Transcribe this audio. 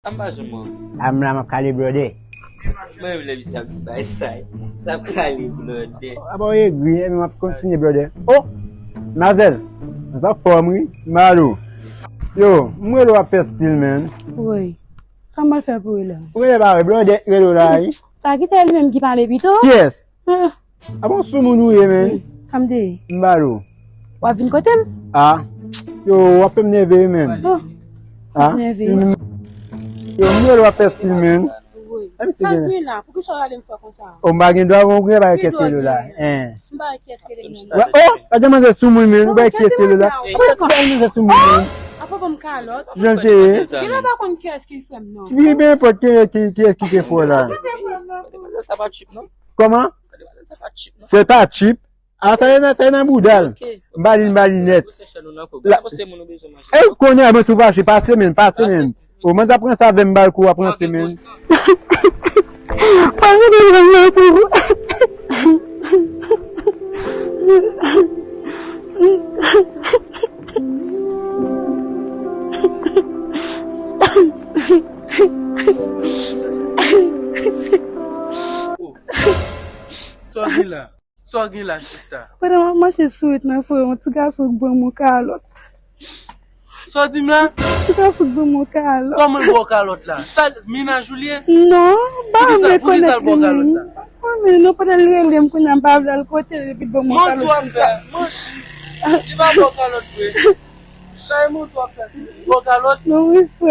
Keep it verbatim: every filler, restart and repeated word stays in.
Sa m pa janm wè w. A m la, m ap kale blòdè. Mwen menm lè misye ap di bagay sa, l ap kale blòdè. A bon, egri, ebyen m ap kontinye blòdè. Oh! Mazèl, anfòm wi, m ba l ou. Yo, m wè w ap fè stil, man. Woy, sa m pral fè pou ou la? Ou genlè pa wè blòdè rele w la, wi. Pa kite li menm ki pale pito. Kiyès? Ah. A bon, sou moun ou ye, men? Wi, sa m te ye? M ba l ou. W ap vin kote m? Ah. Yo, w ap fè m nève, men. Oh. Ah. Nève. Mm. Yo, m wè l w ap fè stil, men. Wi. Sa l gen la? Poukisa w rale m fò konsa? Oh, m pa gen dwa, bon, ou gen bagay kèt rele w la. Hein. M pa wè kiyès ki rele m nan. Oh, pa gen manzè sou moun, men. Ou pa wè kiyès ki rele w la. Ou pa gen manzè sou moun, men. Apa bon kalòt? Jan l te ye. Gen lè pa konn kiyès ki fè m, non. Li ben enpòt ki, ki, kiyès ki te fè w la. Sa pa chip, non? Kòman? Se pa chip. A, sa ye nan, sa ye nan bouda l. Ok. M ba li, m ba li nèt. Ou se chè nou nan kòb. La, ou se moun ou bezwen manje. Ey, kounye a, mwen tou fache, pase men, pase men. Ou manda pran sa avè m, ba l kou a pran semen. Pa gen pwoblèm nan tou. Sa w gen la? Sa w gen la, sista? Pandan m ap mache sou wout nan, frè, yon ti gason k ban m yon kalòt. Sa w di m la? Ti gason k ban m yon kalòt. Kòman l ba w kalòt la? Sa, mennaj ou li ye? Non, m pa rekonèt li menm. Mwen menm non, pandan l rele m kounye a, m pa vle al kote l, epi l ban m yon kalòt konsa. Manti w ap fè, manti. Li pa ba w kalòt vre. Sa e manti w ap fè. Ba w kalòt? Non, wi, frè.